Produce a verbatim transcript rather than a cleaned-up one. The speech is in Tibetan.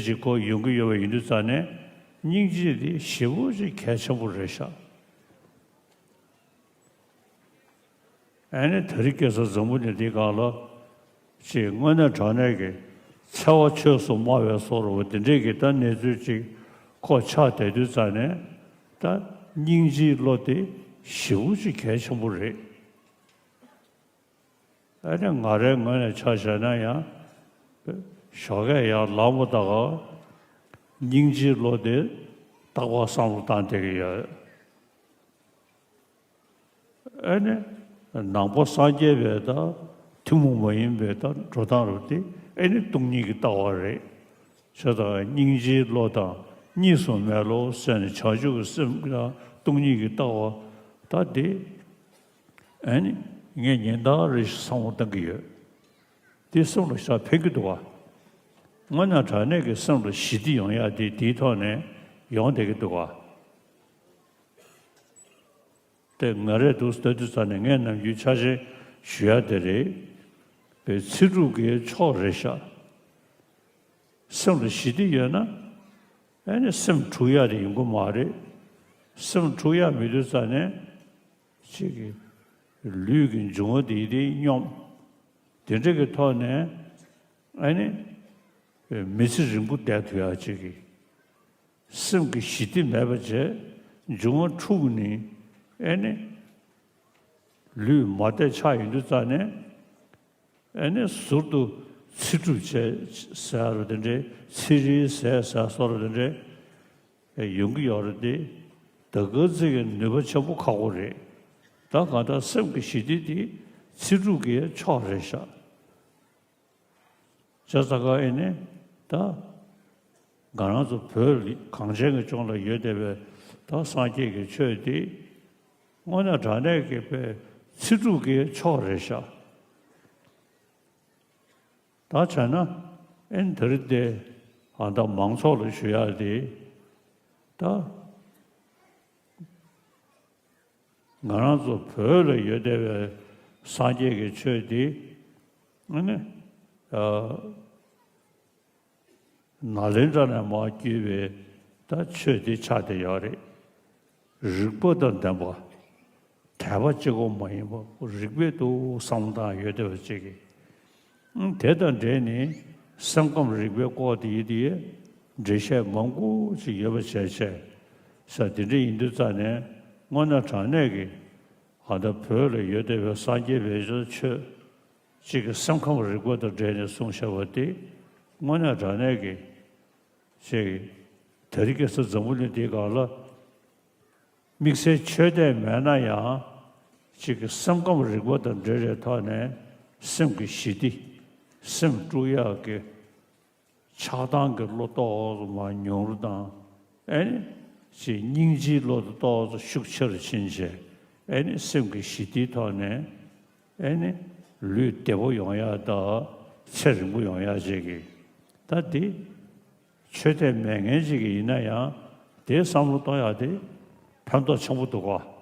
ཅིག་ཁོ་ཡོང་གི་ཡོད་པ་ཡིན་དུས་ཙང་ནས་སྙིང་རྗེ་དེ་ཞེ་པོ་ཅིག་གལ་ཆེན་པོ་རེད་ཤག་ཨ་ནི་དེ་རིང་ཁ་སང་འཛམ་བུ་གླིང་འདིའི་སྒང་ལ་ཅིག་དངོས་གནས་དྲང་གནས་ཀྱི་འཚེ་བ་ཆོས་སུ་སྨྲ་བའི་བཟོ་འདྲ་བོ་དེ་འདྲས་ཀྱི་ད་གནས་ཚུལ་ཅིག་ཁོ་ཆགས་བསྡད་དུས་ཙང་ནས་ད་སྙིང་རྗེའི་བློ་དེ་ཞེ་པོ་ཅིག་གལ་ཆེན་པོ་རེད། ཨ་ནི་ང་རའི་ངོས་ནས་ཆ་བཞག་ན་ཡང་ཞོགས་ཀས་ཡར་ལངས་པ་དང་སྙིང་རྗེའི་བློ་དེ་རྟག་པར་བསམ་བློ་བཏང་བསྡད་ཀྱི་ཡོད། ཨ་ནི་ནང་པ་སངས་རྒྱས་པའི་ད་ཐུན་མོང་མ་ཡིན་པའི་ད་འགྲོ་སྟངས་རུ་དེ་ཨ་ནི་སྟོང་ཉིད་ཀྱི་ལྟ་བ་རེད། བྱས་ཙང་སྙིང་རྗེའི་བློ་དང་གཉིས་སུ་མེད་བློ་ཟེར་ནས་བྱང་ཆུབ་ཀྱི་སེམས་དང་སྟོང་ཉིད་ཀྱི་ལྟ་བ་ད་དེ་ཨ་ནི་ངས་ཉིན་ལྟར་རེ་བསམ་བློ་གཏོང་གི་ཡོད། དེ་སེམས་ལ་ཞེ་དྲག་ཕན་གྱི་འདུག་ག་དངོས་གནས་དྲང་གནས་ཀྱི་སེམས་ལ་ཞི་བདེ་ཡོང་ཡག་དེ་དེའི་ཐོག་ནས་ཡོང་བསྡད་ཀྱི་འདུག་ག་དེ་ང་རས་འདུག་ལྟ་དུས་ཙམ་ནས་ངས་ནམ་རྒྱུན་ཆ་ཤས་ཞུ་ཡ་དེ་རེད། པའི་ཚེ་སྒྲུབ་ཀྱི་མཆོག་རེད་ཤག་སེམས་ལ་ཞི་བདེ་ཡོད་ན་ཨ་ནི་སེམས་འཁྲུག་ཡ་དེ་ཡོང་གི་མ་རེད། སེམས་འཁྲུག་ཡ་མེད་དུས་ཙམ་ནས་ཅིག་གི་ལུས་ཀྱི་འབྱུང་བ་དེ་དེ་སྙོམས། དེ་འདྲ་གི་ཐོག་ནས་ཨ་ནི་མི་ཚེ་རིང་པོ་བསྡད་ཐུབ་ཡ་ཅིག་གི་སེམས་ཀྱི་ཞི་བདེ་མེད་པ་བྱས། འབྱུང་བ་འཁྲུགས་ནས་ཨེ་ནི་ལུས་མ་བདེ་ཆགས་ཡོང་དུས་ཙང་ནས་ཨེ་ནི་ཟུར་དུ་ཚེ་སྒྲུབ་བྱས་ཟེར་རོ་དེ་འདྲའི་ཚེ་རིལ་ཟས་ཟ་སོགས་རོ་དེ་འདྲའི་ཡོང་གི་ཡོད་རེད་དེ། ད་ག་ཚོད་ཀྱི་ནུས་པ་ཆེན་པོ་ཁག་པོ་རེད། ད་གང་ལྟར་སེམས་ཀྱི་ཞི་བདེ་དེ་ཚེ་སྒྲུབ་ཀྱི་མཆོག་རེད་ཤག་བྱས་ཙང་ཀ་ཨེ་ནི་ད་ང་རང་ཚོ་བོད་གངས་ཅན་གྱི་ལྗོངས་ལ་ཡོད་བསྡད་པའི་ད་སངས་རྒྱས་ཀྱི་ཆོས་འདི་དངོས་གནས་དྲང་གནས་ཀྱི་པའི་ཚེ་སྒྲུབ་ཀྱི་མཆོག་རེད་ཤག་ད་བྱས་ན་ཨེ་ནི་དེ་རིང་འདི་ཨ་ད་མང་ཚོགས་ལ་ཞུ་ཡག་འདི་ད། ང་རང་ཚོ་བོད་ལ་ཡོད་བསྡད་པའི་སངས་རྒྱས་ཀྱི་ཆོས་འདི་ཨ་ནི་ཨ་ནཱ་ལེནྡྲ་ནས་མར་བརྒྱུད་པའི་ད་ཆོས་འདི་ཆགས་བསྡད་ཡོད་རེད། རིགས་པ་དང་ལྡན་པ། དད་པ་གཅིག་པོ་མ་ཡིན་པ་རིགས་པས་འདུག་བསམ་བློ་བཏང་ཡོད་བསྡད་པ་ཅིག་གིས། དེ་དང་འབྲེལ་ནས་སེམས་ཁམས་རིག་པའི་སྐོར་དེ་ཡི་དེ་འགྲེལ་བཤད་མང་པོ་ཞིག་ཡོད་པ་བྱས་བྱས་ས་དེ་འདྲ་ཡིན་དུས་ཙང་ནས་དངོས་གནས་དྲང་གནས་ཀྱི་ཨ་ད་བོད་ལ་ཡོད་བསྡད་པའི་སངས་རྒྱས་བོད་ཆོས་ཅིག་གི་སེམས་ཁམས་རིག་པ་དང་འབྲེལ་ནས་གསུངས་བཞག་པ་དེ་དངོས་གནས་དྲང་གནས་ཀྱི་ཅིག་དེ་རིང་ཁ་སང་འཛམ་བུ་གླིང་འདིའི་སྒང་ལ། དམིགས་བསལ་ཆོས་དད་མེད་ན་ཡང་གཅིག་གི་སེམས་ཁམས་རིག་པ་དང་འབྲེལ་བའི་ཐོག་ནས་སེམས་ཀྱི་ཞི་བདེ། སེམས་དཀྲུག་ཡག་གི་ཆགས་སྡང་གི་བློ་ཏོག་ཙམ་མར་ཉུང་རུ་དང་། ཨེ་ནི་ཅིག་སྙིང་རྗེའི་བློ་དེ་ཏོག་ཙམ་ཤུགས་ཆེ་རུ་ཕྱིན་བྱས་ཨེ་ནི་སེམས་ཀྱི་ཞི་བདེའི་ཐོག་ནས་ཨེ་ནི་ལུས་བདེ་པོ་ཡོང་ཡག་དང་ཚེ་རིང་པོ་ཡོང་ཡག་ཅིག་གི་ད་འདི། ཆོས་དད་མེད་མཁན་ཅིག་ཡིན་ན་ཡང་དེའི་བསམ་བློ་གཏོང་ཡག་དེ་ཕན་ཐོགས་ཆེན་པོ་འདུག་ག